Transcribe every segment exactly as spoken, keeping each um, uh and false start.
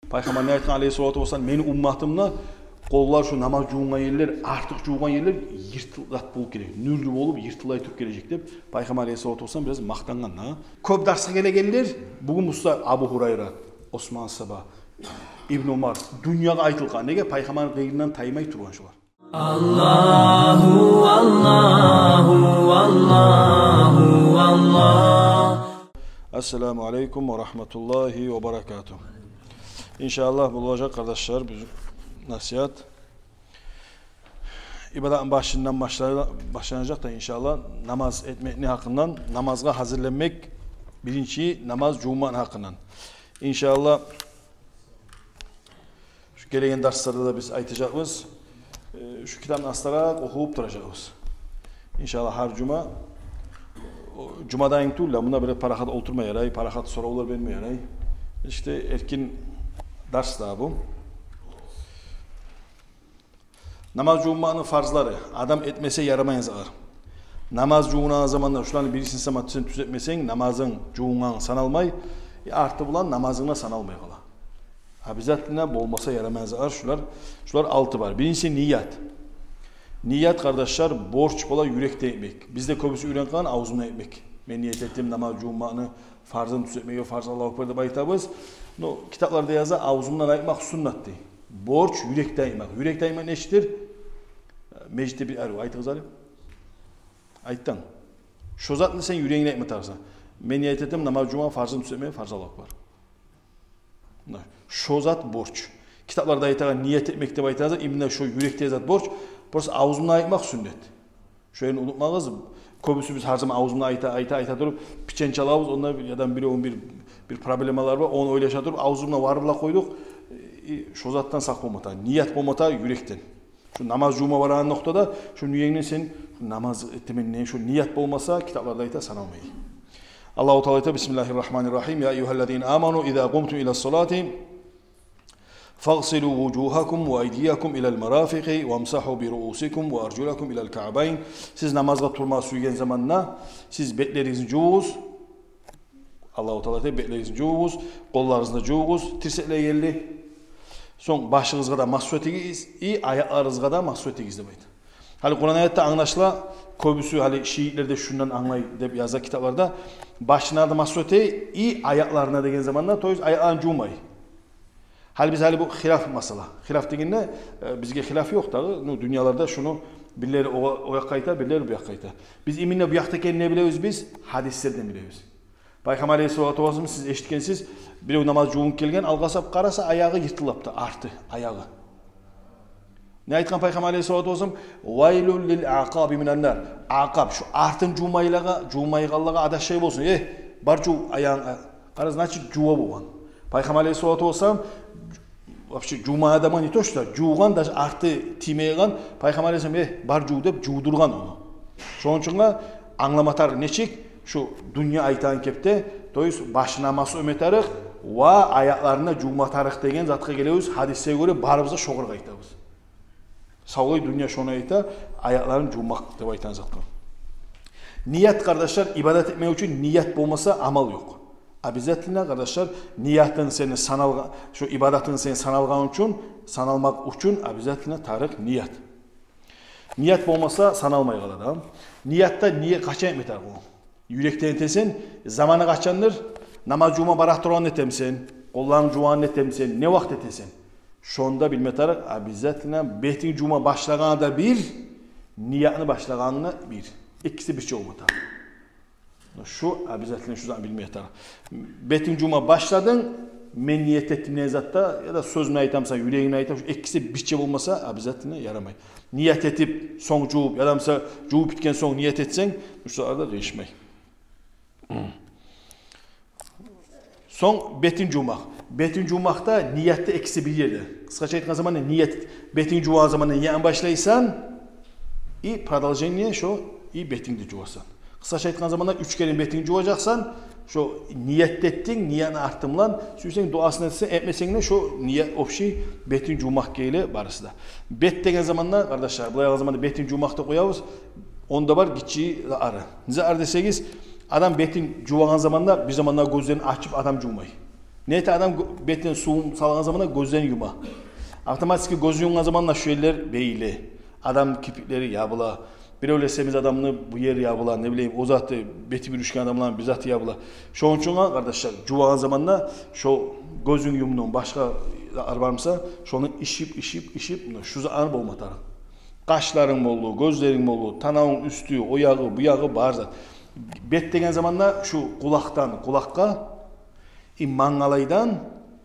Пайхаммар не айтгъан, алейгьиссалату вассалам: «Мени умматымда къоллар, шу намаз жувунгъан ерлер, артыкъ жувунгъан ерлер йыртылгъан болуп геле, нюрлю болуп, йыртылай туруп гележек», — деп Пайхаммар алейгьиссалату вассалам бираз макътангъан да. Кёп дарсгъа гелегенлер, бугюн буса Абу Гьурайра, Осман асгьаба, Ибн Умар, дюньягъа айтылгъан. Неге? Пайхаммарны къырыйындан таймай тургъан шолар. Аллагьу, Аллагьу, Аллагьу, Аллагь. Ассаламу алейкум ва рагьматуллагьи ва баракатугь. Иншааллагь, болажакъ, къардашлар, биз насигьат ибадатны башындан башла-, башланажакъ да, иншааллагь, намаз этмекни гьакъындан, намазгъа гьазирленмек, биринчи намаз жувунмакъны гьакъындан. Иншааллагь, шу гелеген дарсларда да биз айтажакъбыз. Э, шу китапны астаракъ охуп туражакъбыз. Иншааллагь, гьар жума, о, жумадайын тюгюл де, мунда бир парахат олтурма ярай, парахат соравлар берме ярай. Ишде эркин дарс да бу. Намаз жувунмакъны фарзлары. Адам этмесе ярамайгъан затлар. Намаз жувунагъан заманда шуланы бирисин сама сен тюзетмесенг, намазынг жувунгъан саналмай, э, арты булан намазынг да саналмай къала. Обязательно болмаса ярамайгъан затлар шулар, шулар алты бар. Биринчиси — ният. Ният, къардашлар, борч бола юрекден этмек. Бизде кёбюсю уьйренип къалгъан авзумдан этмек. Мен ният этдим намаз жувунмакъны, фарзын тюзетмеге, фарз, Аллагьу акбар деп айтабыз. Но китапларда яза, авзумдан айтмакъ суннат дей. Борч юрекден айтмакъ. Юрекден айтмакъ нечикдир? Межитде бир арив айтыгъыз гьали. Айтдынг. Шо затны сен юрегингден айтма тарыкъсан. Мен ният этдим намаз жувунмакъны, фарзын тюзетмеге, фарз, Аллагьу акбар. Муна, шо зат борч. Китапларда айтагъан ният этмек деп айтагъан зат, именно шо юрекдеги зат борч. Просто авзумдан айтмакъ суннат. Шону унутмагъыз. Кёбюсю биз гьар заман авзумдан айта, айта, айта туруп, пичен чалабыз, онда бир, яда биревню бир, бир проблемалар бар, ону ойлаша туруп, авзумдан барып ла къойдукъ. И шо затдан сакъ болма тарыкъ. Ният болма тарыкъ юрекден. Шу намаз жувма барагъан нокътада, шу ниятны сен, намаз этемен деген шу ният болмаса, китапларда айта, саналмай. Аллагьу Таала айта: «Бисмиллагьи ррагьмани ррагьим. Я айюгьаллазина аману, иза къумтум ила ссалати, фагъсилу вужугьакум ва айдиякум илал марафикъи, вамсагьу би руусикум ва аржулакум илал каъбайн». Сиз намазгъа турма сюйген заманда, сиз бетлеригизни жувугъуз, Аллагьу Таала айта, бетлеригизни жувугъуз, къолларыгъызны жувугъуз, тирсеклеге ерли. Сонг башыгъызгъа да масгь этигиз, и аякъларыгъызгъа да масгь этигиз деп айта. Гьали Къуран аятдан англашыла, кёбюсю гьали шиитлер де шундан англай деп яза китапларда. Башына да масгь эте, и аякъларына деген заманда, то есть аякъларын жувмай. Гьали биз гьали бу хилаф масъала. Хилаф дегенде, э, бизге хилаф ёкъ дагъы. Ну, дюньяларда шуну бирлери о, о якъгъа айта, бирлери бу якъгъа айта. Биз именно бу якъда экенин не билебиз биз? Гьадислерден билебиз. Пайхаммар алейгьиссалату вассалам, сиз эшитгенсиз, бирев намаз жувунуп гелген, алгъасап къараса, аягъы йыртылыпты, арты, аягъы. Не айтгъан Пайхаммар алейгьиссалату вассалам? «Вайлун лил акъаби минан нар». Акъаб, шу артын жувмайлагъа, жувмайгъанлагъа адашай болсун. Э, бар жув аягъынг, къара, значит, жувуп болгъан. Пайхаммар алейгьиссалату вассалам вообще жувмагъан адамгъа не то что, жувгъан, даже арты тиймейген, Пайхаммар алейгьиссалам, э, бар жув деп жувдургъан ону. Шону учун да англама тарыкъ нечик, шу дюнья айтагъан кепде, то есть башына масгь этме тарыкъ ва аякъларына жувма тарыкъ деген затгъа гелебиз, гьадисге гёре барыбыз да шогъар къайтабыз. Савлай дюнья шону айта, аякъларын жувмакъ деп айтагъан затгъа. Ният, къардашлар, ибадат этмек учун ният болмаса, амал ёкъ. Обязательно, къардашлар, ниятынг сени саналгъа-, шу ибадатынг сени саналгъан учун, саналмакъ учун обязательно тарыкъ ният. Ният болмаса, саналмай къала да. Ниятда ният къачан этме тарыкъ о? Юрекден этесен, заманы къачандыр? Намаз жувма бара тургъанда этемисен, къолларынг жувагъанда этемисен, не вакъти этесен? Шону да билме тарыкъ, обязательно бетинг жувма башлагъанда бир, ниятны башлагъанда бир. Экиси бирче болма тарыкъ. Шу обязательно, шу затны билме тарыкъ. Бетинг жувма башладынг, мен ният этдим деген затда, яда сёз булан айтамысан, юрегинг булан айтамысан, шу экиси бирче болмаса, обязательно ярамай. Ният этип, сонг жувуп, яда мисал, жувуп битген сонг ният этсенг, шу затлар да къыйышмай. Сонг бетинг жувмакъ. Бетинг жувмакъда, ниятда экиси бир ерде. Къысгъача айтгъан заманда ният, бетинг жувагъан заманда ниятны башлайсан, и продолжение шо, и бетингни жувасан. Къысгъача айтгъан заманда уьч керен бетинг жуважакъсан, шо ният этдинг, ниятны арты булан, сюйсенг дуасын этесен, этмесенг де, шо ният общий бетинг жувмакъ геле барысы да. Бет деген заманда, къардашлар, булай алгъан заманда бетинг жувмакъ деп къоябыз, онда бар гиччи затлары. Не затлар десегиз, адам бетин жувагъан заманда, бир заманда гёзлерин ачып адам жувмай. Не эте адам? Гё-, бетине сув салгъан заманда гёзлерин юма. Автоматически гёзюн юмгъан заманда шу ерлер бегиле. Адам кирпиклери ябыла. Биревлер семиз адамны бу ери ябыла, не билейим, о заты, бети бир уьшген адамланы бир заты ябыла. Шону учун, къардашлар, жувагъан заманда шо гёзюн юмдунг, башгъа зат бар буса, шону ышып, ышып, ышып, муна шу зат аны болма тарыкъ. Къашларынг болду, гёзлеринг болду, танавунг уьстю, о ягъы, бу ягъы, бар зат. Бет деген заманда шу къулакъдан къулакъгъа, и мангалайдан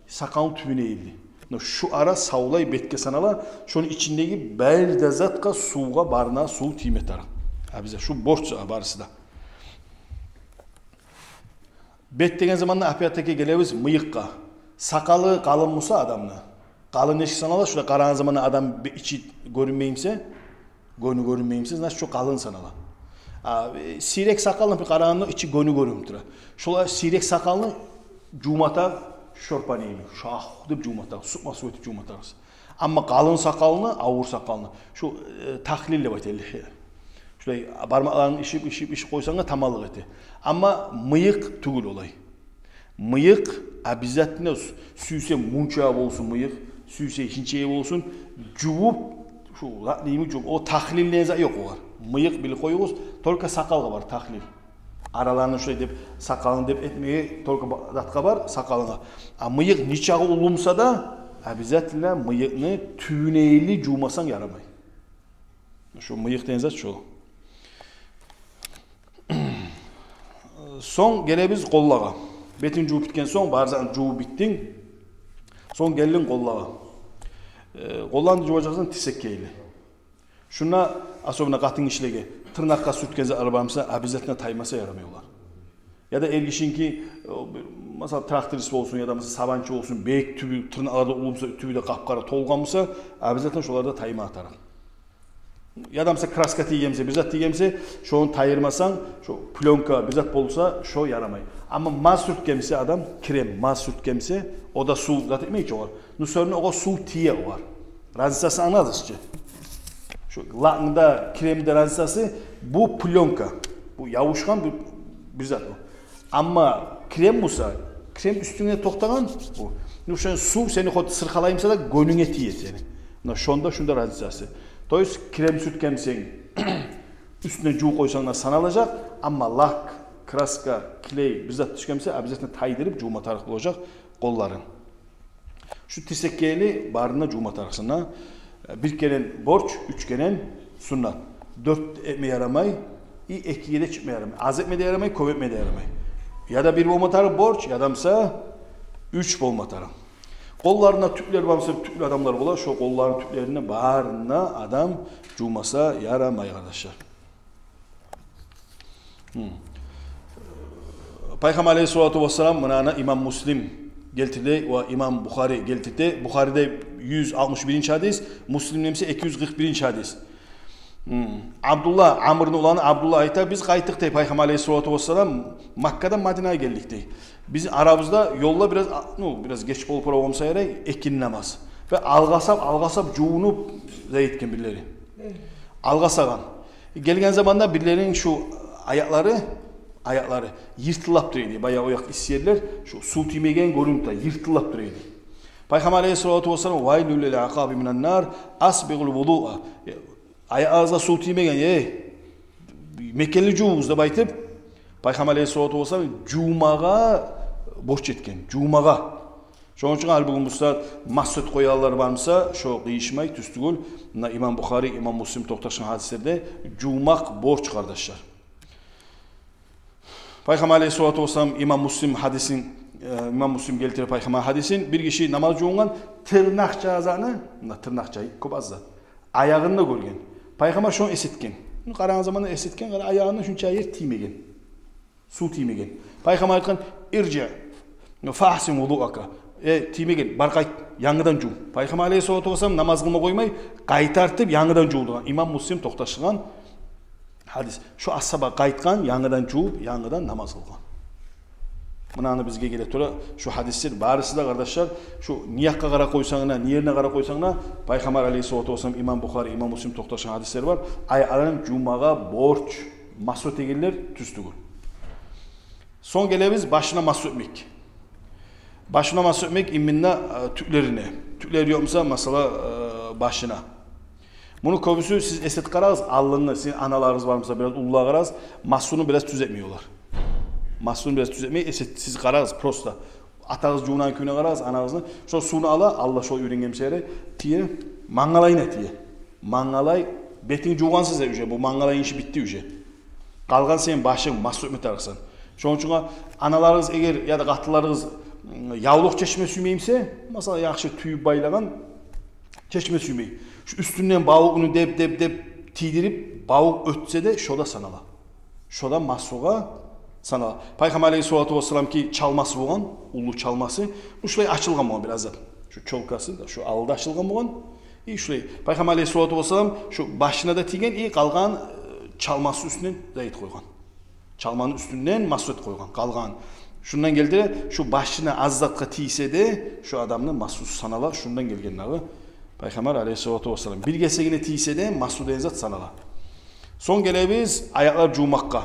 сакъалны тюбюне ерли. Муна шу ара савлай бетге санала, шону ичиндеги бары да затгъа, сувгъа, барына сув тийме тарыкъ. А бизде шу борч барысы да. Бет деген заманда опять-таки гелебиз мыйыкъгъа. Сакъалы къалын буса адамны. Къалын нечик санала? Шулай къарагъан заманда адам бе-, ичи гёрюнмей буса, гёню гёрюнмей буса, значит, шо къалын санала. А, э, сийрек сакъалны бир къарагъанда ичи гёню гёрюнюп тура. Шолай сийрек сакъалны жувма тарыкъ, шорпа йимик, шах деп жувма тарыкъ, сукъма сув этип жувма тарыкъ. Амма къалын сакъалны, авур сакъалны, шу, э, тахлил деп айта, лихья. Шулай бармакъларынг ышып, ышып, ышып къойсанг да таманлыкъ эте. Амма мыйыкъ тюгюл олай. Мыйыкъ обязательно сю-, сюйсе мунча болсун мыйыкъ, сюйсе гьинчеге болсун, жувуп, шу затны йимик жувуп, о тахлил деген зат ёкъ огъар. Мыйыкъ, билип къоюгъуз, только сакъалгъа бар тахлил. Араланы шулай деп, сакъалын деп этмеге только ба-, затгъа бар, сакъалынга. А мыйыкъ нечакъы уллу буса да, обязательно мыйыкъны тюбюне ерли жувмасанг ярамай. Шу мыйыкъ деген зат шу. Сонг гелебиз къоллагъа. Бетинг жувуп битген сонг, бар затны жувуп битдинг. Сонг гелдинг къоллагъа. Э, къолланы жуважакъсан тирсекге ерли. Шунда, особенно къатын гишилеге, тырнакъгъа сюртген затлар бар буса, обязательно таймаса ярамай олар. Яда эр гишиники, э, бир, масала, тракторист болсун, яда, масала, сабанчы болсун, бек тюбю, тырнакълар да уллу буса, тюбю де къап-къара толгъан буса, обязательно шолар да тайма тарыкъ. Яда, масала, краска тийген буса, бир зат тийген буса, шону тайдырмасанг, шо плёнка, бир зат болса, шо ярамай. Амма маз сюртген буса адам, крем, маз сюртген буса, о да сув зат этмей чи огъар. Ну, всё равно огъар сув тие огъар. Разницасын англадыгъыз чы. Шу лакны да, кремни де разницасы, бу плёнка. Бу ябушгъан бир, бир зат бу. Амма крем буса, крем уьстюнге токътагъан бу. Ну, шо сув сени хоть сыркъалай буса да, гёнюнге тие сени. Муна шонда, шунда разницасы. То есть, крем сюртген бусанг, уьстюне жувуп къойсанг да саналажакъ, амма лак, краска, клей, бир зат тюшген буса, обязательно тайдырып жувма тарыкъ болажакъ къолларынг. Шу тирсекге ерли барына жувма тарыкъсан. Бир керен борч, уьч керен суннат. Дёрт этме ярамай, и экиге де чыкъма ярамай. Аз этме де ярамай, кёп этме де ярамай. Яда бир болма тарыкъ борч, яда буса уьч болма тарыкъ. Къолларында тюклер бар буса, тюклю адамлар бола, шо къолларыны тюклерин барына адам жувмаса ярамай, къардашлар. Гьм. Пайхаммар алейгьиссалату вассалам, мунаны имам Муслим гелтирди ва имам Бухари гелтирди. Бухариде юз алтмыш биринчи гьадис, Муслимде буса эки юз къыркъ биринчи гьадис. Гьм. Абдулла, Амрны уланы Абдулла айта: «Биз къайтдыкъ, – дей, – Пайхаммар алейгьиссалату вассалам Маккадан Мадинагъа гелдик, – дей. – Бизин арабызда ёлда бираз, а, ну, бираз геч болуп бара буса ярай, экинни намаз. Ва алгъасап, алгъасап жувунуп зат этген бирлери. Алгъасагъан. Гелген заманда бирлерини шу аякълары, аякълары йыртыллап тура эди. Баягъы оякъ исси ерлер, шу сув тиймеген гёрюнюп тура, йыртыллап тура эди. Пайхаммар алейгьиссалату вассалам: „Вайлул лил акъаби минан нар, асбигъул вудуа“. Аякъларыгъызгъа сув тиймеген, эй, мекенли жувугъуз деп айтып, Пайхаммар алейгьиссалату вассалам жувмагъа борч этген, жувмагъа. Шону учун гьали бугюн бу сагьат мас этип къоягъанлар бар буса, шо къыйышмай, тюз тюгюл. Муна имам Бухари, имам Муслим токъташгъан гьадислерде жувмакъ борч, къардашлар. Пайхаммар алейгьиссалату вассалам, имам Муслим гьадисин, э, имам Муслим гелтире Пайхаммар гьадисин, бир гиши намаз жувунгъан, тырнакъча затны, муна тырнакъча, кёп аз зат, аягъында гёрген. Пайхаммар шону эс этген. Шону къарагъан заманда эс этген, къара, аягъында шунча ер тиймеген. Сув тиймеген. Пайхаммар айтгъан: „Иржи, фа ахсин вудуака“. Э, тиймеген, бар къайт, янгыдан жув. Пайхаммар алейгьиссалату вассалам намаз къылма къоймай, къайтартып, янгыдан жувдургъан. Имам Муслим токъташгъан гьадис. Шо асгьаба къайтгъан, янгыдан жувуп, янгыдан намаз къылгъан. Мунаны бизге геле тура, шу гьадислер барысы да, къардашлар, шу не якъгъа къарап къойсанг да, не ерине къарап къойсанг да, Пайхаммар алейгьиссалату вассалам, имам Бухари, имам Муслим токъташгъан гьадислер бар. Аякъларын жувмагъа борч, мас этегенлер тюз тюгюл. Сонг гелебиз башына мас этмек. Башына масгь этмек именно, э, тюклерине. Тюклери ёкъ буса, масала, э, башына. Муну кёбюсю сиз эс этип къарагъыз, алдынгъы, сизин аналарыгъыз бар буса, бираз уллулагъа къарагъыз, масгьну бираз тюз этмей олар. Масгьну бираз тюз этмей, эс эт-, сиз къарагъыз, просто. Атагъыз жувунагъан кюйюне къарагъыз, анагъызны. Шо сувну ала, Аллагь шо уьйренген сери, тие, мангалайына тие. Мангалай, бетинг жувгъансыз уже, бу мангалайны иши битди уже. Къалгъан сени башынг, масгь этме тарыкъсан. Шону учун аналарыгъыз эгер, яда къатынларыгъыз, м, явлукъ чечме сюймей буса, масала, яхшы тюйюп байлагъан, чечме сюймей. Шу уьстюнден бавукъну деп, деп, деп тийдирип, бавукъ оьтсе де, шо да санала. Шо да масгьгъа санала. Пайхаммар алейгьиссалату вассаламны чалмасы болгъан, уллу чалмасы. Бу шулай ачылгъан болгъан бираз зат. Шу чёлкасы да, шу алды ачылгъан болгъан. И шулай. Пайхаммар алейгьиссалату вассалам шу башына да тийген, и къалгъан, э, чалмасы уьстюнден зат этип къойгъан. Чалманы уьстюнден масгь этип къойгъан, къалгъан. Шундан гелди, шу башына аз затгъа тийсе де, шу адамны масгьсуз санала, шундан гелген дагъы. Пайхаммар алейгьиссалату вассалам. Бир гесегине тийсе де, масгь деген зат санала. Сонг гелебиз аякълар жувмакъгъа.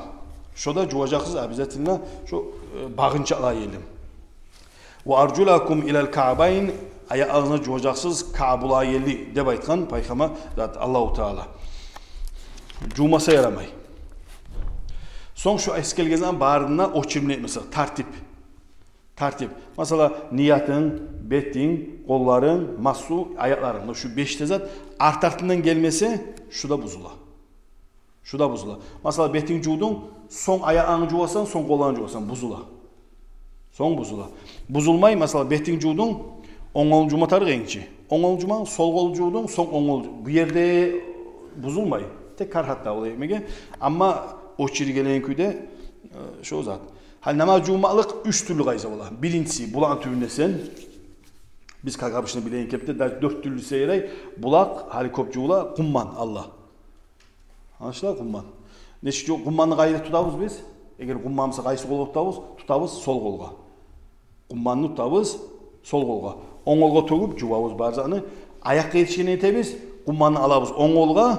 Шо да жуважакъсыз обязательно, шо, э, багъынчакълагъа ерли. «Ва аржулакум илал каъбайн», аякъларыгъызны жуважакъсыз каъбулагъа ерли деп айтгъан Пайхаммар зат, Аллагьу Таала. Жувмаса ярамай. Сонг шу эсгерген заман барына очередно этмесе, тартип. Тартип. Масала, ниятынг, бетинг, къолларынг, масгь, аякъларынг. Муна шу беш де зат арт-артындан гелмесе, шу да бузула. Шу да бузула. Масала, бетинг жувдунг, сонг аякъларынг жувасан, сонг къолларынг жувасан, бузула. Сонг бузула. Бузулмай, масала, бетинг жувдунг, онг къолунг жувма тарыкъ энчи. Онг къолунг жувдунг, сол къолунг жувдунг, сонг онг къолунг жув-, бу ерде бузулмай. Тек карагьат да олай этмеге. Амма очередь гелеген кюйде, э, шо зат. Гьали намаз жувмакълыкъ уьч тюрлю къайда бола. Биринчиси, булакъны тюбюнде сен. Биз, как обычно, билеген кепде, даже дёрт тюрлю сыйрай. Булакъ, гьали кёп жувула, къумман, Аллагь. Англашыла, къумман. Нечик жу-, къумманны къайда тутабыз биз? Эгер къумман буса, къайсы къолгъа тутабыз? Тутабыз сол къолгъа. Къумманны тутабыз сол къолгъа. Онг къолгъа тёгюп жувабыз бар затны. Аякъгъа етишгенде этебиз, къумманны алабыз онг къолгъа,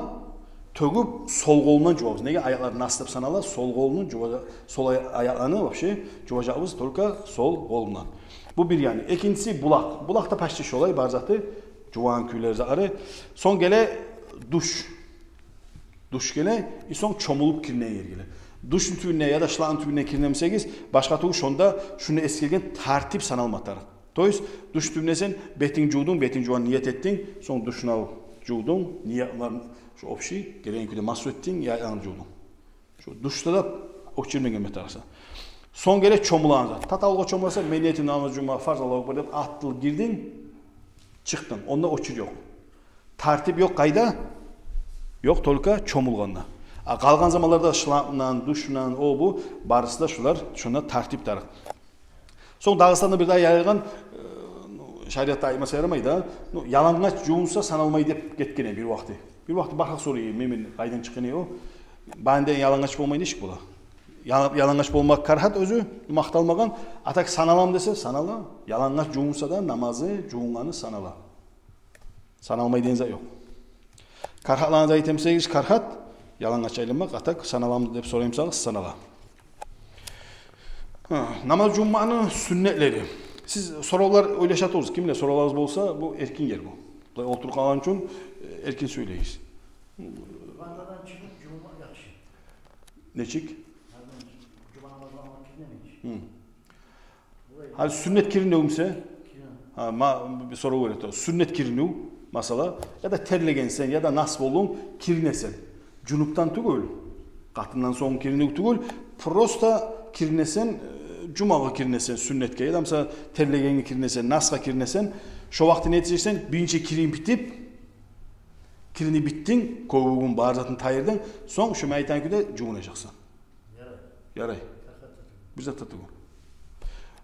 тёгюп сол къолундан жувабыз. Неге? Аякълар нас деп санала, сол къолундан жува-, сол ая-, аякъланы вообще жуважакъбыз только сол къолундан. Бу бир яны. Экинчиси булакъ. Булакъ да почти шолай, бар заты, жувагъан кюйлер затлары. Сонг геле душ. Душ геле, и сонг чомулуп киринеген ер геле. Душну тюбюне яда шлангны тюбюне киринемисегиз, башгъа тюгюл, шонда шунда эсгерген тартип саналма тарыкъ. То есть, душ тюбюне сен бетинг жувдунг, бетинг жувгъан ният этдинг, сонг душну жувдунг, ниятлар, шо общий, гелеген кюйде масгь этдинг, аякъларынг жувдунг. Шо душда да очередно гелме тарыкъсан. Сонг геле чомулагъан зат. Татавулгъа чомуласан, мен ниятым намаз жувма фарз, Аллагьу акбар деп, атылып гирдинг, чыкъдынг. Онда очередь ёкъ. Тартип ёкъ къайда? Ёкъ, только чомулгъанда. А къалгъан заманларда шлангдан, душдан, о бу, барысы да шулар, шунда тартип тарыкъ. Сонг Дагъыстанда бир дагъы яйылгъан, э, ну, шариатда айтмаса ярамай да, ну, ялангач жувунса саналмай деп гетген эди бир вакъти. Бир вакъти бархакъ сорай эдим, мен, мен къайдан чыкъгъан эди о? Бары да ялангач болмай нечик бола? Яла-, ялангач болмакъ карагьат оьзю, макъталмагъан. А так саналамы десе, санала. Ялангач жувунса да намазы, жувунгъаны санала. Саналмай деген зат ёкъ. Карагьатлагъан зат этемисегиз, карагьат, ялангач айланмакъ, а так саналамы деп сораймысагъыз, санала. Гьа, намаз жувунманы сюннетлери. Сиз соравлар ойлаша туругъуз. Кимде соравларыгъыз болса, бу эркин ер бу. Булай олтуруп къалгъан учун, э, эркин сёйлегиз. Ваннадан чыгъып жувунмакъ яхшы. Нечик? Ваннадан чыгъып, жума намазына алып киринемейчи. Гьы. Гьали сюннет киринив буса? Киринив. Гьа, ма, бир сорав бере тура. Сюннет киринив, масала, яда терлегенсен, яда нас болдунг, киринесен. Жунупдан тюгюл, къатындан сонг киринив тюгюл, просто киринесен, э, жумагъа киринесен, сюннетге, яда, масала, терлегенге киринесен, насгъа киринесен, шо вакъти не этежексен, биринчи киринив битип, киринив битдинг, кёбюгюн, бар затын тайдырдынг, сонг шо мен айтгъан кюйде жувунажакъсан. Ярай. Ярай. Бир зат да тюгюл.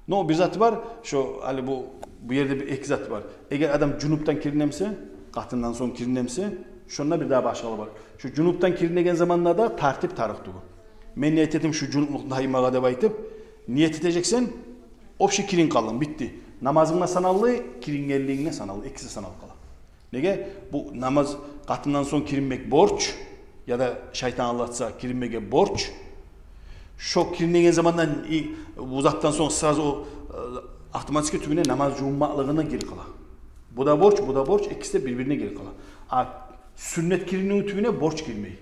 Но бир заты бар, шо гьали бу, бу ерде бир эки зат бар. Эгер адам жунупдан киринемисе, къатындан сонг киринемисе, шонда бир дагъы башгъалыгъы бар. Шо жунупдан киринеген заманда да тартип тарыкъ тюгюл. Мен ният этдим шу жунуплукъну таймагъа деп айтып, ният этежексен, общий киринип къалдынг, битди. Намазынг да саналды, кирингенлигинг де саналды, экиси саналып къала. Неге? Бу намаз, къатындан сонг киринмек борч, яда шайтан алдатса, киринмеге борч. Шо киринеген замандан и бу затдан сонг сразу, э, автоматически тюбюне намаз жувунмакълыгъына гирип къала. Бу да борч, бу да борч, экиси де бир-бирине гирип къала. А сюннет киринивню тюбюне борч гирмей.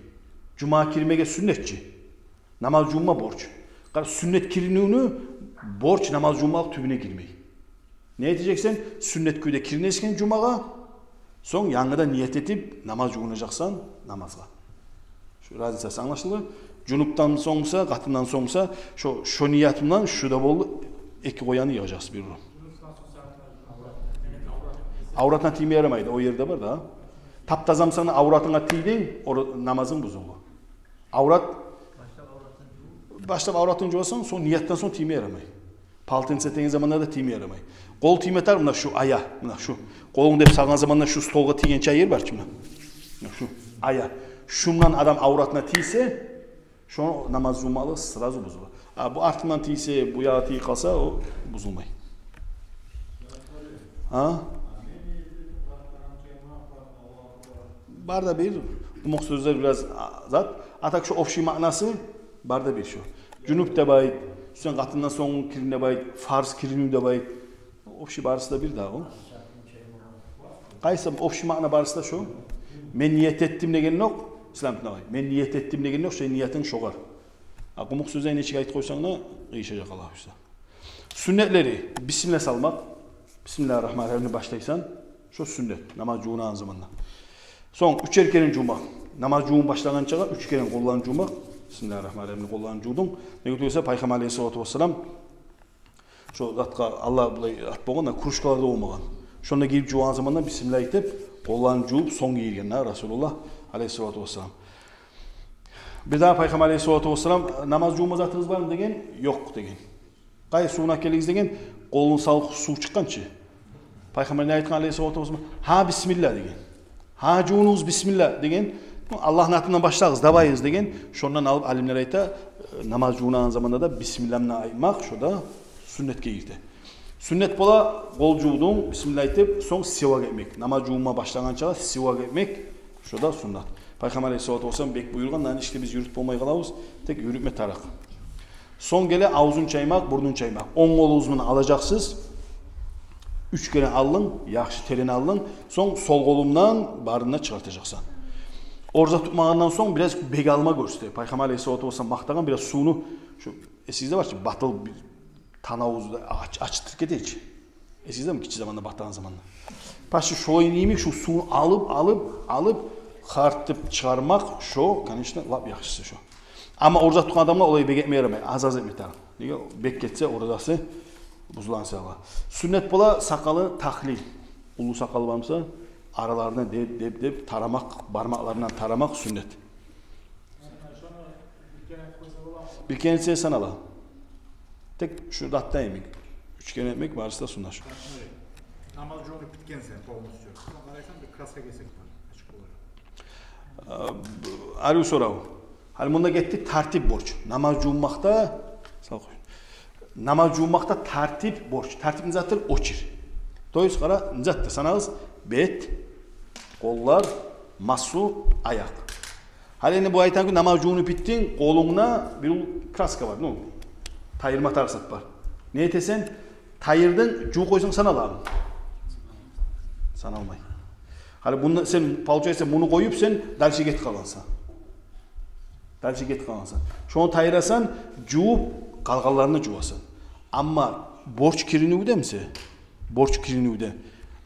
Жумагъа кирмеге сюннет чи. Намаз жувунма борч. Къара, сюннет киринивню борч намаз жувунмакъ тюбюне гирмей. Не этежексен? Сюннет кюйде киринежексен жумагъа, сонг янгыдан ният этип намаз жувунажакъсан намазгъа. Шу разницасы англашылды. Жунупдан сонг буса, къатындан сонг буса, шо, шо ниятымдан шу да болду, эки къояны йыгъажакъсыз бир урун. Авратына тийме ярамайды, о ерде бар да. Таптазамсан, авратынга тийди, ора-, намазынг бузулду. Аврат, башлап авратынг жувасан, сонг ниятдан сонг тийме ярамай. Полотенце деген заманда да тийме ярамай. Къол тийме тарыкъ, муна шу ая, муна шу. Къолунг деп салгъан заманда шу столгъа тийген чай ер бар чы, муна. Муна шу ая. Шундан адам авратына тийсе, шо намаз жувунмакълыгъы сразу бузула. А бу артындан тийсе, бу ягъа тийип къалса, о бузулмай. А? Бар да бир, къумукъ сёзлер бираз, а, зат. А так шо общий маънасы бар да бир шо. Жунуп деп айт, сен къатындан сонг кирин деп айт, фарз киринив деп айт. Общий барысы да бир дагъы. Къайсы общий маъна барысы да шо. Мен ният этдим деген ёкъ, ислам дин агъай. Мен ният этдим деген ёкъ, шо ниятынг шогъар. А къумукъ сёзлени нечик айтып къойсанг да, къыйышажакъ, Аллагь буюрса. Сюннетлери: бисмилла салмакъ. Бисмиллагьи ррагьмани ррагьимни башлайсан. Шо сюннет, намаз жувунагъан заманда. Сонг уьчер керен жувмакъ. Намаз жувунуп башлагъанчагъа уьч керен къолларын жувмакъ. Бисмиллагьи ррагьмани ррагьимни къолларын жувдунг. Неге тюгюл десе, Пайхаммар алейгьиссалату вассалам шо затгъа, Аллагь булай ат болгъан да, кружкалар да болмагъан. Шонда гирип жувагъан заманда бисмилла айтып, къолларын жувуп, сонг гийирген да Расулуллагь алейгьиссалату вассалам. Бир дагъы Пайхаммар алейгьиссалату вассалам: «Намаз жувма затыгъыз бармы?» — деген. «Ёкъ», — деген. «Къайсы сувну алып гелдигиз?» — деген. Къолун салып, сув чыкъгъан чы. Пайхаммар не айтгъан алейгьиссалату вассалам? «Гьа, бисмилла», — деген. «Гьа, жувунугъуз, бисмилла», — деген. «Аллагьны атындан башлагъыз, давайыгъыз», — деген. Шондан алып, алимлер айта, намаз жувунагъан заманда да бисмилла булан айтмакъ, шо да сюннетге гирте. Сюннет бола: къол жувдунг, бисмилла айтып, сонг сивак этмек. Намаз жувунма башлагъанчагъа сивак этмек, шо да сюннет. Пайхаммар алейгьиссалату вассалам бек буюргъан, нани ишде биз юрютюп болмай къалабыз, тек юрютме тарыкъ. Сонг геле авзун чаймакъ, бурнун чаймакъ. Онг къолугъуз булан алажакъсыз, уьч керен алынг, яхшы терен алынг, сонг сол къолунг булан барын да чыгъартажакъсан. Ораза тутмагъандан сонг бираз бек алма гёрсете. Пайхаммар алейгьиссалату вассалам макътагъан бираз сувну, шу эсигизде бар чы, батыл бир танавузну ач-, ачытып гете чи. Эсигиздеми, гиччи заманда, батагъан заманда? Почти шолай йимик шу сувну алып, алып, алып, хартып чыгъармакъ, шо, конечно, лап яхшысы шо. Амма ораза тутгъан адамлар олай бек этме ярамай, аз-аз этме тарыкъ. Неге? Бек этсе, оразасы бузулгъан саялы. Сюннет бола сакъалы тахлил. Уллу сакъалы бар буса, араларына деп, деп, деп тарамакъ, бармакъларындан тарамакъ сюннет. Бир керен этсе санала. Тек шу затда йимик. Уьч керен этмек барысы да сюннет шу. Намаз жувунуп битгенсен полностью. Сонг къарайсан, бир краска гесек бар. Ачыкъ болажакъ. А, б-, арив сорав. Гьали мунда гетди тартип борч. Намаз жувунмакъда, сал къой. Намаз жувунмакъда тартип борч. Тартип не затдыр? Очередь. То есть, къара, не затдыр? Санагъыз: бет, къоллар, масгьу, аякъ. Гьали энни бу айтагъан кюй намаз жувунуп битдинг, къолунгда бир ул краска бар, ну, тайдырма тарыкъ зат бар. Не этесен? Тайдырдынг, жувуп къойсанг саналамы? Саналмай. Гьали мунда сен, получается, муну къоюп, сен дальше гетип къалгъансан. Дальше гетип къалгъансан. Шону тайдырасан, жувуп, къалгъанларын да жувасан. Амма борч киринивде буса, борч киринивде.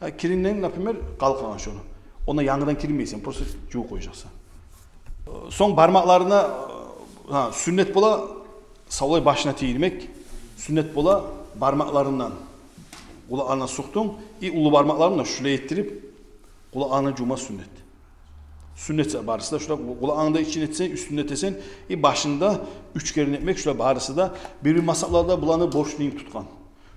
Гьа, кириндинг, например, къалып къалгъан шону. Онда янгыдан киринмейсен, просто жувуп къояжакъсан. Сонг бармакъларына, гьа, сюннет бола савлай башына тийдирмек, сюннет бола бармакъларындан къулакъларына сукъдунг, и уллу бармакъларынг булан шулай этдирип, къулакъларына жувма сюннет. Сюннет барысы да шулар, къулакъланы да ичин этсенг, уьстюн этесен, и башында уьч керен этмек, шулар барысы да. Бир-бир мазгьапларда буланы борч йимик тутгъан.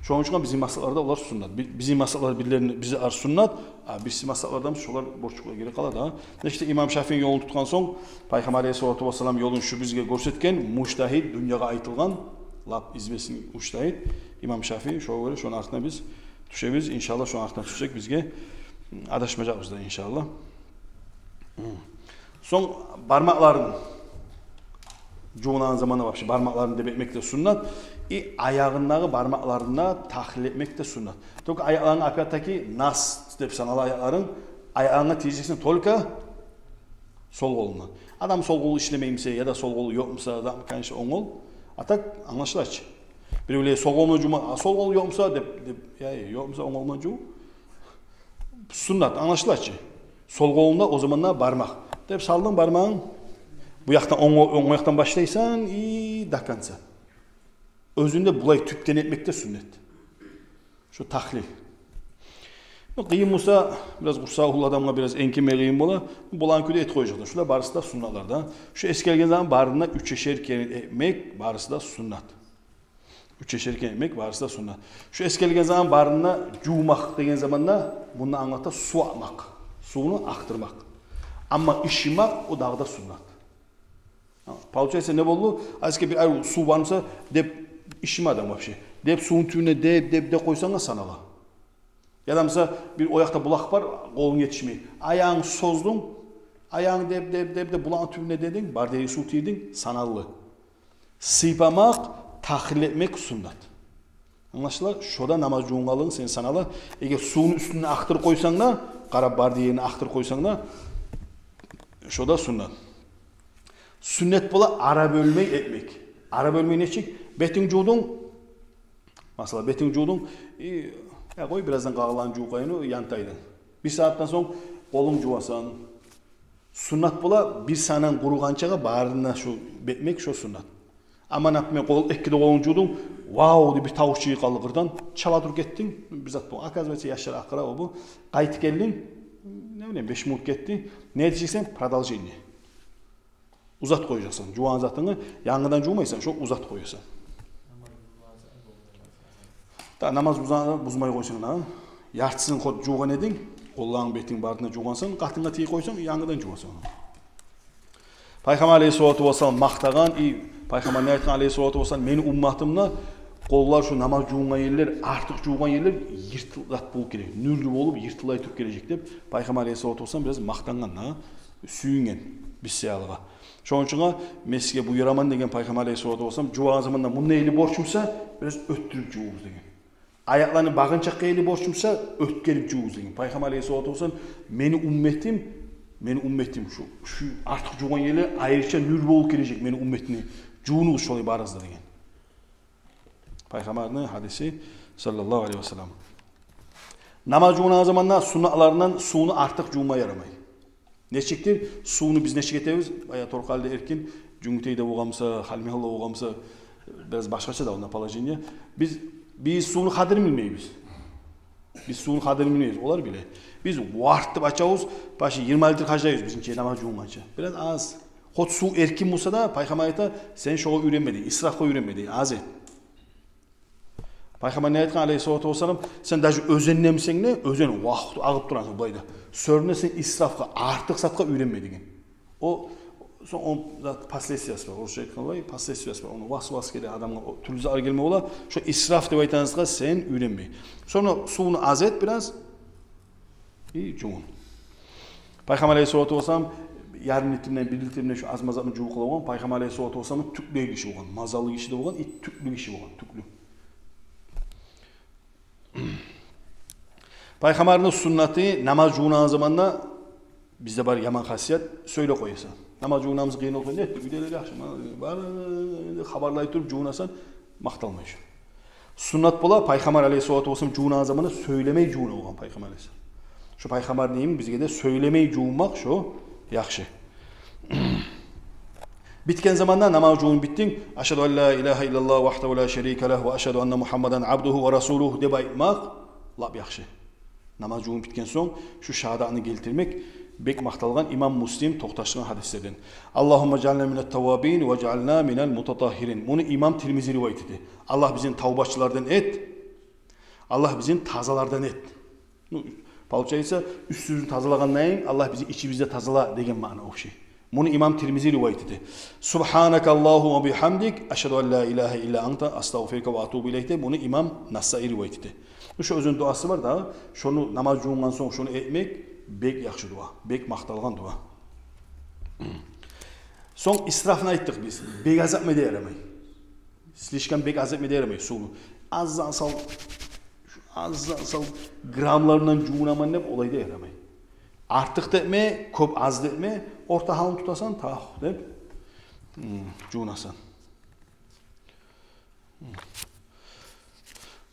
Шону учун бизин мазгьапларда олар сюннет. Би-, бизин мазгьаплар бирлерин, бизлер сюннет, а бириси мазгьаплардан шолар борчлукъгъа гирип къала да. Нечик де имам Шафии ёлун тутгъан сонг, Пайхаммар алейгьиссалату вассалам ёлун шу бизге гёрсетген мужтагьид, дюньягъа айтылгъан лап известный мужтагьид имам Шафии. Шогъар гёре шону артына биз тюшебиз, иншаллагь, шону артына тюшсек, бизге адашмажакъбыз да, иншаллагь. Сонг бармакъларын жувунагъан заманда вообще бармакъларын деп этмек де сюннет. И аягъындагъы бармакъларын да тахлил этмек де суннат. Только аякъларынг, опять-таки, нас деп санала аякъларынг, аякъларынга тийжексен только сол къолунга. Адам сол къолу ишлемей буса яда сол къолу ёкъ буса, адам, конечно, онг къол. А так англашыла чы. Биревлер сол къолу жувма, а сол къолу ёкъ буса деп, деп, я, ёкъ буса онг къолу жув. Суннат, англашыла чы. Сол къолунда о заманда бармакъ. Деп салдынг бармагъынг. Бу якъдан, онг, онг якъдан башлайсан и до конца. Оьзюнде булай тюпден этмек де суннат. Шо тахлил. Ну, къыйын буса, бираз къурсагъы уллу адамгъа бираз энкеме къыйын бола. Болагъан кюйде этип къояжакъ да. Шулар барысы да суннатлар да. Шо эсгерилген заман барын да уьчешер керен этмек барысы да суннат. Уьчешер керен этмек барысы да суннат. Шо эсгерилген заман барын да жувмакъ деген заманда мунда англата сув акъмакъ, сувну акътырмакъ. Амма ышымакъ о дагъы да суннат. Получается, не болду? Азке бир ай сув бар буса деп ышымадынг вообще. Деп сувну тюбюне деп, деп, деп къойсанг да санала. Яда буса бир о якъда булакъ бар, къолунг етишмей. Аягъынг создунг, аягъынг деп, деп, деп, деп булакъны тюбюне дединг, бар дери сув тийдинг, саналды. Сыйпамакъ, тахлил этмек суннат. Англашыла, шо да намаз жувунгъанлыгъынг сен санала. Эгер сувну уьстюне акътырып къойсанг да, къарап бар дери ерине акътырып къойсанг да, шо да суннат. Суннат бола ара бёлмей этмек. Ара бёлмей нечик? Бетинг жувдунг. Масала, бетинг жувдунг. И, я къой, бираздан къагъылларын жувуп къояйын, янтайды. Бир сагьатдан сонг къолунг жувасан. Суннат бола бир сагьатдан къуругъанчагъа барын да шо бетмек, шо суннат. Амма, например, къол, экки де къолунг жувдунг, вау деп бир тавуш чыгъып къалды къырдан, чала туруп гетдинг, бир зат болгъан. Оказывается, яшлар акъыра о бу. Къайтып гелдинг, не билейим, беш минут гетди. Не этежексен? Продолжение. Узатып къояжакъсан жувгъан затынгны, янгыдан жувмайсан, шо узатып къоясан. Да намаз буза-, бузмай къойсанг да, яртысын ход жувгъан эдинг, къолларынг, бетинг, барын да жувгъансан, къатынга тийип къойсанг, янгыдан жувасан. Пайхаммар алейгьиссалату вассалам макътагъан, и Пайхаммар не айтгъан алейгьиссалату вассалам: «Мени умматымда къоллар, шу намаз жувунгъан ерлер, артыкъ жувгъан ерлер йыртылып болуп гележек, нюрлю болуп йыртылып туруп гележек», — деп Пайхаммар алейгьиссалату вассалам бираз макътангъан да, сююнген биз саялыгъа. Шону учун да мен сизге буюраман деген Пайхаммар алейгьиссалату вассалам, жувагъан заманда мунда эли борч буса, бираз оьттюрюп жувугъуз деген. Аякъланы багъынчакъгъа эли борч буса, оьтгерип жувугъуз деген. Пайхаммар алейгьиссалату вассалам: «Мени умметим, мени умметим шу, шу артыкъ жувгъан ерлер айрыча нюр болуп гележек мени умметимни. Жувугъуз шолай барыгъыз да», — деген. Пайхаммарны гьадиси, саллаллагьу алейгьи вассаллам. Намаз жувунагъан заманда суннатларындан сувну артыкъ жувма ярамай. Нечикдир, сувну биз нечик этебиз? Бая Торкъалиде эркин, Жюнгютейде болгъан буса, Халимбекавулда болгъан буса, бираз башгъача да онда положение. Биз, биз сувну къадирин билмейбиз. Биз сувну къадирин билмейбиз, олар биле. Биз варт деп ачабыз, башы йигирма литр харжлайбыз бизинче намаз жувунгъанча. Бираз аз. Хоть сув эркин буса да, Пайхаммар айта: «Сен шогъар уьйренме, — дей, — исрафгъа уьйренме, — дей, — аз эт». Пайхаммар не айтгъан алейгьиссалату вассалам? Сен даже оьзендемисен де, оьзен вакъти агъып турасан булайда, сёрюнде сен исрафгъа, артыкъ затгъа уьйренме деген. О, сонг о зат последствиясы бар. Орусча айтгъанда, последствиясы бар. Ону васвас геле адамгъа, о тюрлю затлар гелме бола. Шо исраф деп айтагъан затгъа сен уьйренме. Сонг сувну аз эт бираз. И жувун. Пайхаммар алейгьиссалату вассалам ярым литрден, бир литрден шу аз-маз затны жувуп къала болгъан. Пайхаммар алейгьиссалату вассалам тюклю гиши болгъан, мазаллы гиши де болгъан, и тюклю гиши болгъан, тюклю. Пайхаммарны суннаты, намаз жувунагъан заманда бизде бар яман хасият, сёйлеп къоясан. Намаз жувунабыз, къыйын болуп къоя, не этдик, уьйдегилер яхшымы, бар, хабарлай туруп жувунасан, макъталмай шо. Суннат бола, Пайхаммар алейгьиссалату вассалам жувунагъан заманда сёйлемей жувуна болгъан Пайхаммар алейгьиссалам. Шо Пайхаммарны йимик бизге де сёйлемей жувунмакъ шо яхшы. Битген заманда, намаз жувунуп битдинг, «Ашгьаду ан ла илагьа иллаллагь вагьдагьу ла шарика лагь ва ашгьаду анна Мугьаммадан абдугьу ва расулугь» деп айтмакъ лап яхшы. Намаз жувунуп битген сонг шу шагьадатны гелтирмек бек макъталгъан, имам Муслим токъташгъан гьадислерден. «Аллагьумма жаъална минат таввабин ва жаъална минал мутатагьгьирин». Муну имам Тирмизи ривайат эте. «Аллагь, бизин тавбачылардан эт, Аллагь, бизин тазалардан эт». Ну, получается, уьстюбюзню тазалагъандан, «Аллагь, бизин ичибизни де тазала» деген маъна общий. Муну имам Тирмизи ривайат эте. «Субгьанакаллагьумма ва бигьамдик, ашгьаду ан ла илагьа илла анта, астагъфирука ва атубу илайк» деп, муну имам Насаи ривайат эте. Шо оьзюню дуасы бар дагъы, шону намаз жувунгъан сонг шону этмек бек яхшы дуа, бек макъталгъан дуа. Сонг исрафны айтдыкъ биз. Бек аз этме де ярамай. Слишком бек аз этме де ярамай сувну. Аздан сал, аздан сал граммларындан жувунаман деп, олай да ярамай. Артыкъ да этме, кёп, аз да этме, орта гьалын тутасан, тах деп, м, жувунасан.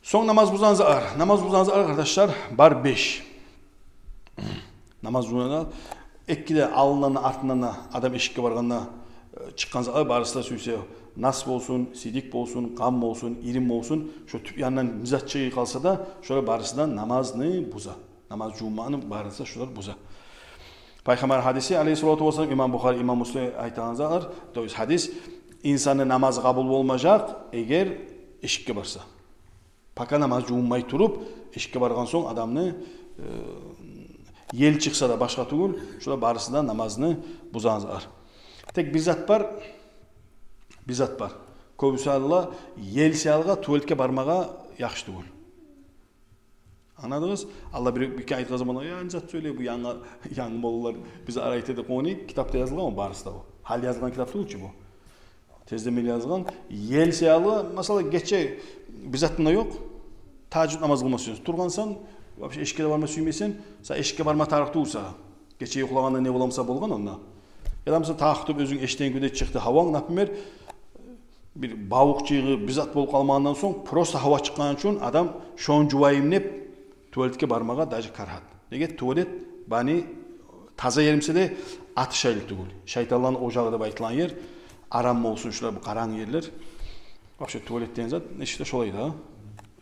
Сонг намаз бузагъан затлар. Намаз бузагъан затлар, къардашлар, бар беш. Намаз бузагъан затлар. Эки де, алындан да, артындан да, адам эшикге баргъанда, э, чыкъгъан затлар, барысы да, сюйсе нас болсун, сидик болсун, къан болсун, ирин болсун, шо тюп янындан не зат чыгъып къалса да, шолар барысы да намазны буза. Намаз жувунмакъны барысы да шолар буза. Пайхаммар гьадиси, алейгьиссалату вассалам, имам Бухари, имам Муслим айтагъан затлар, то есть гьадис: инсанны намазы къабул болмажакъ, эгер эшикге барса. Пока намаз жувунмай туруп, эшикге баргъан сонг адамны, э, ел чыкъса да, башгъа тюгюл, шулар барысы да намазны бузагъан затлар. Тек бир зат бар, бир зат бар. Кёбюсю алла ел саялгъа туалетге бармагъа яхшы тюгюл. Англадыгъыз? Алла бир, бир керен айтгъан заманда: «Я, не зат сёйлей бу янгы, янгы моллалар, биз арай эте де къойгъан эдик». Китапда язылгъан о барысы да, о. Гьали язылгъан китап тюгюл чю бу. Тезден берли язылгъан. Ел саялы, масала, гече бир затынг да ёкъ. Тагьажжуд намаз къылма сюесен. Тургъансан, вообще эшикге де барма сюймейсен. Сен эшикге барма тарыкъ тюгюл сагъа. Гече юхлагъанда не боламса болгъан онда. Яда, масала, тахтып оьзюнг эшитеген кюйде чыкъды гьаванг, например, бир бавукъ чыгъып, бир зат болуп къалмагъандан сонг, просто гьава чыкъгъан учун адам шону жувайым деп, туалетге бармагъа даже карагьат. Неге? Туалет бани таза ер буса да, аты шайлы тюгюл. Шайтанланы ожагъы деп айтылагъан ер. Арам болсун, шулар бу къарангы ерлер. Вообще туалет деген зат, нечик де шолай да.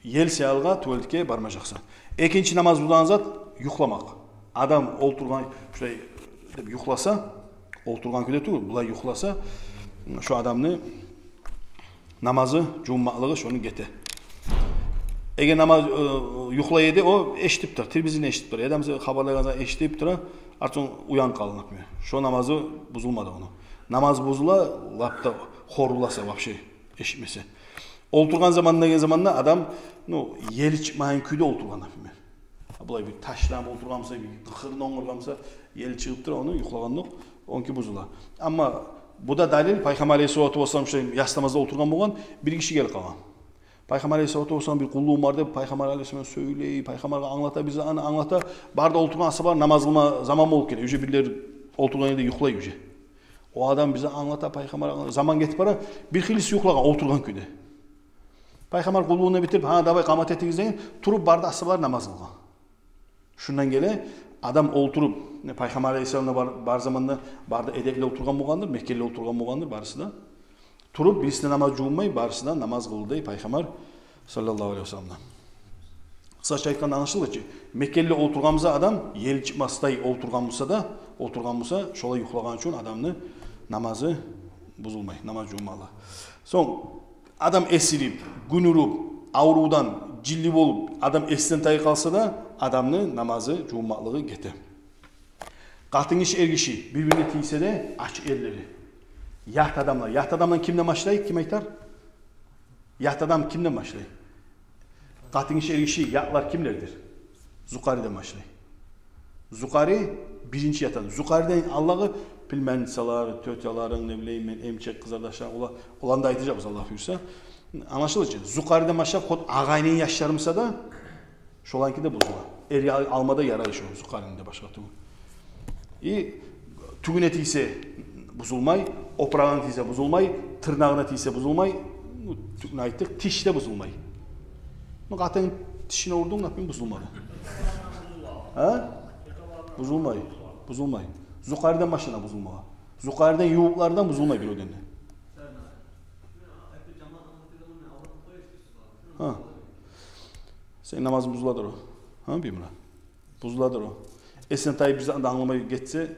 Ел саялгъа туалетге бармажакъсан. Экинчи намаз бузагъан зат — юхламакъ. Адам олтургъан, шулай деп юхласа, олтургъан кюйде тюгюл, булай юхласа, шо адамны намазы жувунмакълыгъы шону гете. Эгер намаз, э, юхлай эди, о эшитип тура, телевизорну эшитип тура, яда, масала, хабарлайгъан затны эшитип тура, артсонг уянып къалды, например. Шо намазы бузулмады ону. Намаз бузула, лап да хоруласа, вообще эшитмесе. Олтургъан заман деген заманда адам, ну, ели чыкъмагъан кюйде олтургъан, например. Булай бир ташланып олтургъан буса, бир къыркъырын онгургъан буса, ели чыгъып тура, ону юхлагъандокъ, онки бузула. Амма бу да далил, Пайхаммар алейгьиссалату вассалам шулай ястамазда олтургъан болгъан, бир гиши гелип къалгъан. Пайхаммар алейгьиссалату вассалам, бир къуллугъум бар деп, Пайхаммар алейгьиссалам сёйлей, Пайхаммаргъа англата, бизге аны англата. Бары да олтургъан асгьабалар намаз къылма заман болуп геле. Уже бирлери олтургъан ерде юхлай уже. О адам бизге англата, Пайхаммар англата. Заман гетип бара, бир хыйлысы юхлагъан олтургъан кюйде. Пайхаммар къуллугъун битирип: «Гьа, давай, къамат этигиз», — деген, туруп бары да асгьабалар намаз къылгъан. Шундан геле, адам олтуруп, не, Пайхаммар алейгьиссалам да бар, бар заманда бары да эдепли олтургъан болгъандыр, мекенли олтургъан болгъандыр барысы да. Туруп, бириси де намаз жувунмай, барысы да намаз къылды дей Пайхаммар саллаллагьу алейгьи вассалламдан. Къысгъача айтгъанда, англашылды чы, мекенли олтургъан буса адам, ели чыкъмасдай олтургъан буса да, олтургъан буса, шолай юхлагъан учун адамны намазы бузулмай, намаз жувунмакълыгъы. Сонг адам эсирип, гюн уруп, аврувдан, жинли болуп, адам эсинден тайып къалса да, адамны намазы жувунмакълыгъы гете. Къатын гиши, эр гиши бир-бирине тийсе де, ачыкъ ерлери. Ят адамлар. Ят адамдан кимден башлай? Ким айтар? Ят адам кимден башлай? Къатын гиши, эр гиши, ятлар кимлердир? Зукъариден башлай. Зукъари биринчи ят адам. Зукъариден алдагъы племянницалар, тётяларынг, не билейим мен, эмчек къызардашларынг, ола-, оланы да айтажакъбыз, Аллагь буюрса. Англашылды чы. Зукъариден башлап, хоть агъайнинг яшларымса да, шоланки де бузула. Эр ал-, алма да ярай шо, зукъарини де, башгъа тюгюл. И тюгюне тийсе бузулмай, опурагъына тийсе бузулмай, тырнагъына тийсе бузулмай, ну, тюгюн айтдыкъ, тиш де бузулмай. Ну, къатынгны тишине урдунг, например, бузулмады. Гьа? Бузулмай, бузулмай. Зукъариден башлана бузулмагъа. Зукъариден ювукълардан бузулмай биревден де. Гьа. Сени намазынг бузуладыр о. Гьа, Биймурат? Бузуладыр о. Эсинден тайып, бир затны да англамай гетсе,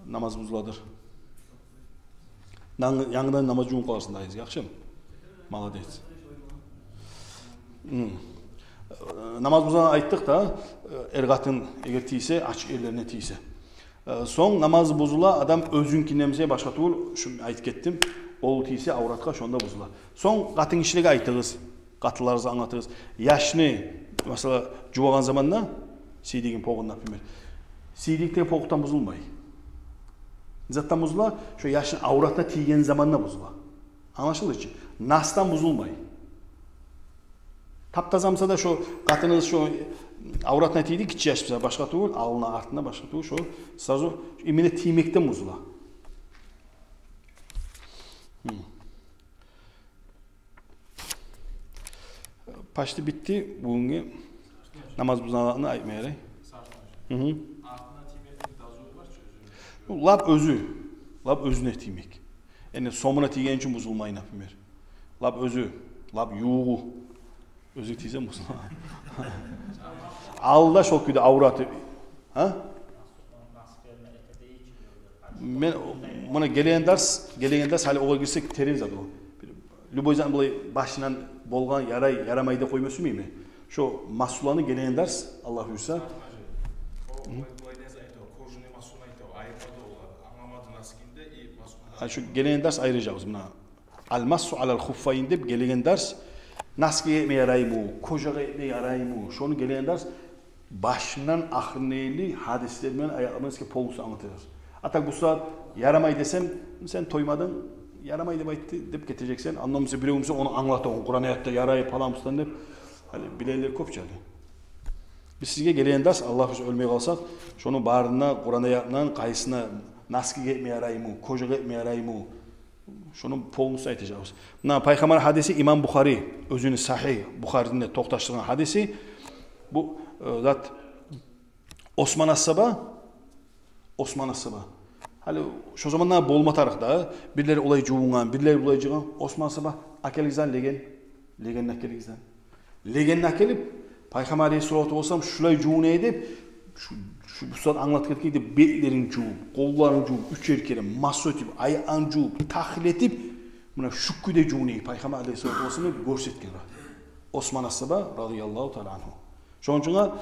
намаз бузуладыр. Нан-, янгыдан намаз жувунуп къаларсан дагъы, яхшымы? Молодец. Гьм. Э, намаз бузагъанны айтдыкъ да, э, эр-къатын эгер тийсе, ачыкъ ерлерине тийсе. Э, сонг намаз бузула, адам оьзюнкинден эмсе, башгъа тюгюл, шуну айтып гетдим, ол тийсе авратгъа, шонда бузула. Сонг къатын гишилеге айтыгъыз, къатынларыгъызгъа англатыгъыз. Яшны, масала, жувагъан заманда, сийдигин, погъун, например, сийдик деген погъундан бузулмай. Затдан бузула, шо яшны авратына тийген заманда бузула. Англашылды чы? Насдан бузулмай. Таптаза буса да, шо къатыныгъыз шо авратына тийди, гиччи яш буса, башгъа тюгюл, алдына, артына, башгъа тюгюл, шо сразу именно тиймекден бузула. Гьм. Почти битди бугюнгю намаз бузулгъанны айтма ярай. Гьм. Лап оьзю, лап оьзюне тиймек. Энни сомуна тийгени учун бузулмай, например. Лап оьзю, лап ювугъу. Оьзю тийсе бузула. Алда шо кюйде авраты. Гьа? Мен, муна гелеген дарс, гелеген дарс, гьали огъар гирсек, терен зат о. Любой зат булай башындан болгъан, ярай, ярамай деп къойма сюймеймен. Шо масъуланы гелеген дарс, Аллагь буюрса. О, булай, булай не зат айта, кожаный масъула айта, айырма да олар. Англамады носкинде и масъула. Гьа, шо гелеген дарс айырыжакъбыз муна. Ал-масгьу алал хуффайн деп гелеген дарс, носкиге этме яраймы, кожагъа этме яраймы, шону гелеген дарс башындан ахырына ерли гьадислер булан, аятлар булан сизге полностью англатажакъбыз. А так бу сагьат ярамай десем, сен тоймадынг, ярамай деп айтды деп гетежексен. Андан буса бирев буса ону англата, ону Къуран аятда ярай, палан-пустан деп. Гьали билегенлер кёп чы гьали. Биз сизге гелеген дарс, Аллагь буюрса, оьлмей къалсакъ, шону барына, Къуран аятындан къайсына, носкиге этме яраймы, кожагъа этме яраймы, шону полностью айтажакъбыз. Муна Пайхаммар гьадиси, имам Бухари оьзюню Сагьигь Бухарисинде токъташдыргъан гьадиси. Бу, э, зат, Осман асгьаба, Осман асгьаба. Гьали шо заманда болма тарыкъ да, бирлери олай жувунгъан, бирлери булай жувунгъан. Осман асгьаба: «Акелигиз леген, легенни акелигиз». Легенни акелип, Пайхаммар алейгьиссалату вассалам шулай жувуна эди деп, шу, шу бу сагьат англатып гетген эди, бетлерин жувуп, къолларын жувуп, уьчер керен масгь этип, аякъларын жувуп, тахлил этип, муна шу кюйде жувуна эди Пайхаммар алейгьиссалату вассалам деп гёрсетген бар Осман асгьаба радияллагьу таала ангьу. Шону учун да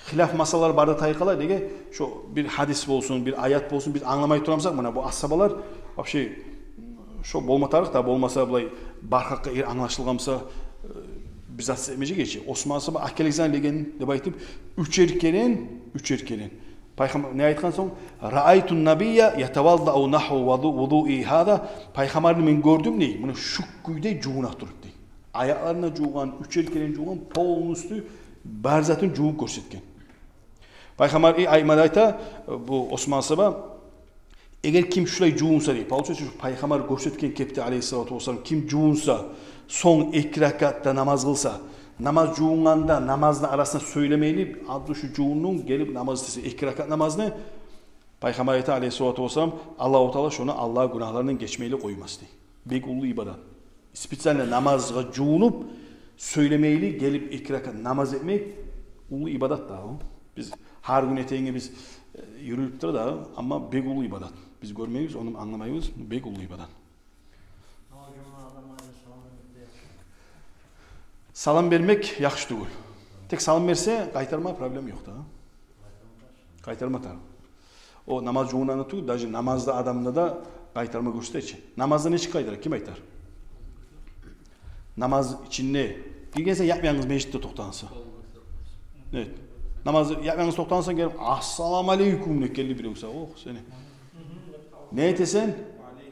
хилаф масъалалар бар да тайкъалай, неге? Шо бир гьадис болсун, бир аят болсун, биз англамай турамсакъ, муна бу асгьабалар вообще шо болма тарыкъ да, болмаса булай бар халкъгъа эр англашылгъан буса, э, биз зат этмежек эди чи. Осман асгьаба: «Акелигиз леген», — деп айтып, уьчер керен, уьчер керен. Пайхаммар не айтгъан сонг? «Раайтун набийя ятаваддау нагьва вуду-, вудуи гьаза». Пайхаммарны мен гёрдюм дей, муна шу кюйде жувуна туруп дей. Аякъларын да жувгъан, уьчер керен жувгъан, полностью бар затын жувуп гёрсетген. Пайхаммар, и, айтма да айта бу Осман асгьаба: «Эгер ким шулай жувунса, — дей, — получается, шу Пайхаммар гёрсетген кепде, алейгьиссалату вассалам, ким жувунса, сонг эки ракаатда намаз къылса, намаз жувунгъанда намазны арасында сёйлемейли, абду шу жувундунг, гелип намаз этесе, эки ракаат намазны». Пайхаммар айта, алейгьиссалату вассалам: «Аллагьу таала шону Аллагь гюнагьларындан гечмейли къоймас», — дей. Бек уллу ибадат. Специально намазгъа жувунуп, сёйлемейли гелип эки ракаат намаз этмек уллу ибадат да о. Биз гьар гюн этегенге биз, э, юрюлюп тура да, амма бек уллу ибадат. Биз гёрмейбиз, ону англамайбыз, бек уллу ибадат. Салам бермек яхшы тюгюл. Тек салам берсе, къайтарма проблема ёкъ да. Къайтарма тарыкъ. О намаз жувунагъанда тюгюл, даже намазда адамда да къайтарма гёрсете чи. Намазда нечик къайтара? Ким айтар? Намаз ичинде гиргенсен, япма-янгыз межитде токътагъансан. Нет. Намаз япма-янгыз токътагъансан, гелип «Ассаламу алейкум» деп гелди бирев сагъа. Ох, сени. Не этесен?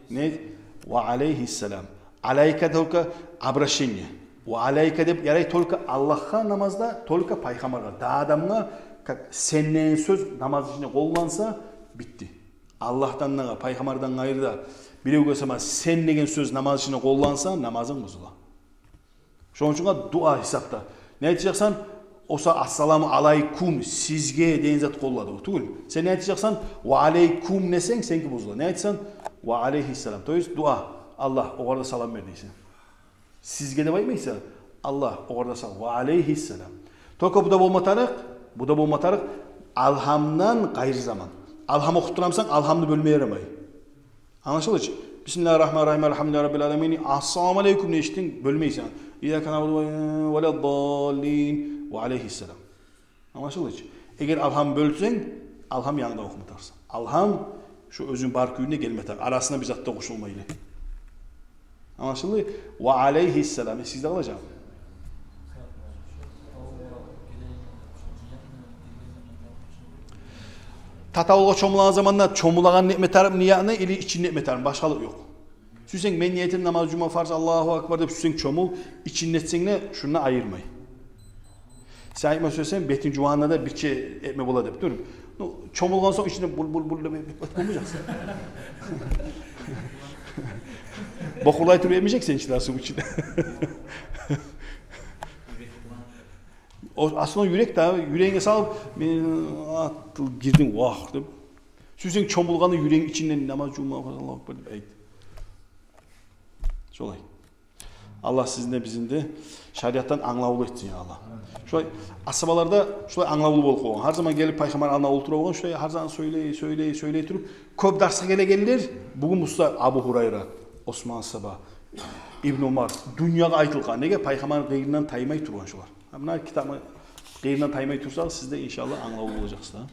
Не эт-, «Ва алейгьиссалам». «Алейка» только обращение. «Ва алейка» деп ярай только Аллагьгъа намазда, только Пайхаммаргъа. Дагъы адамгъа, как «сен» деген сёз намаз ичинде къолланса, битди. Аллагьдан да, Пайхаммардан къайры да биревге сама «сен» деген сёз намаз ичинде къолланса, намазынг бузула. Шону учун да дуа гьисапда. Не айтажакъсан? О сагъа «Ассаламу алайкум, сизге» деген зат къоллады, о тюгюл. Сен не айтажакъсан? «Ва алейкум» десенг, сеники бузула. Не айтасан? «Ва алейгьиссалам». То есть дуа. «Аллагь, огъар да салам бер» дейсен. «Сизге» деп айтмайсан. «Аллагь, огъар да салам». «Ва алейгьиссалам». Только бу да болма тарыкъ, бу да болма тарыкъ алгьамдан къайры заман. Алгьам охуп турамсан, алгьамны бёлме ярамай. Англашылды чы? «Бисмиллагьи ррагьмани ррагьим, алгьамдулиллагьи раббил аламин, ассаламу алейкум» деп эшитдинг, бёлмейсен. «Ийяка нагъбуду ва, ва ладдаллин, ва алейгьиссалам». Англашылды чы? Эгер алгьам бёлсенг, алгьам янгыдан охума тарыкъсан. Алгьам шо оьзюню бар кюйюнде гелме тарыкъ. Арасына бир зат да къошулмайлы. Англашылды? «Ва алейгьиссалам». Э, сизде къалажакъ. Татавулгъа чомулагъан заманда чомулагъан этме тарыкъ ниятны или ичинде этме тарыкъ, башгъалыкъ ёкъ. Сюйсенг, мен ниетим намаз жувма фарз, Аллагьу акбар деп, сюйсенг чомул, ичинде этсенг де, шунда айырмай. Сен айтма сюйсенг, бетинг жувагъанда да бирче этме бола деп тур. Ну, чомулгъан сонг ичинде бул-бул-бул деп этме болмажакъсан. Бокъурлай туруп этмежексен ичинде, сув ичинде. О, аслу юрек де, юрегинге салып, мен атыл гирдим, вагь деп. Сюйсенг чомулгъанда юрегинг ичинден намаз жувма фарз, Аллагьу акбар деп айт. Шолай. Аллагь сизин де, бизин де шариатдан англавлу этсин, я Аллагь. Шолай асгьабалар да шолай англавлу болуп къалгъан. Гьар заман гелип пайхаммар алдына олтура болгъан, шолай гьар заман сёйлей, сёйлей, сёйлей туруп, кёп дарсгъа гелегенлер, бугюн буса Абу Гьурайра, Осман асгьаба, Ибн Умар, дюньягъа айтылгъан. Неге? Пайхаммарны къырыйындан таймай тургъан шолар. Гьа, муна китапны къырыйындан таймай турсагъыз, сиз де, иншаллагь, англавлу болажакъсыз да.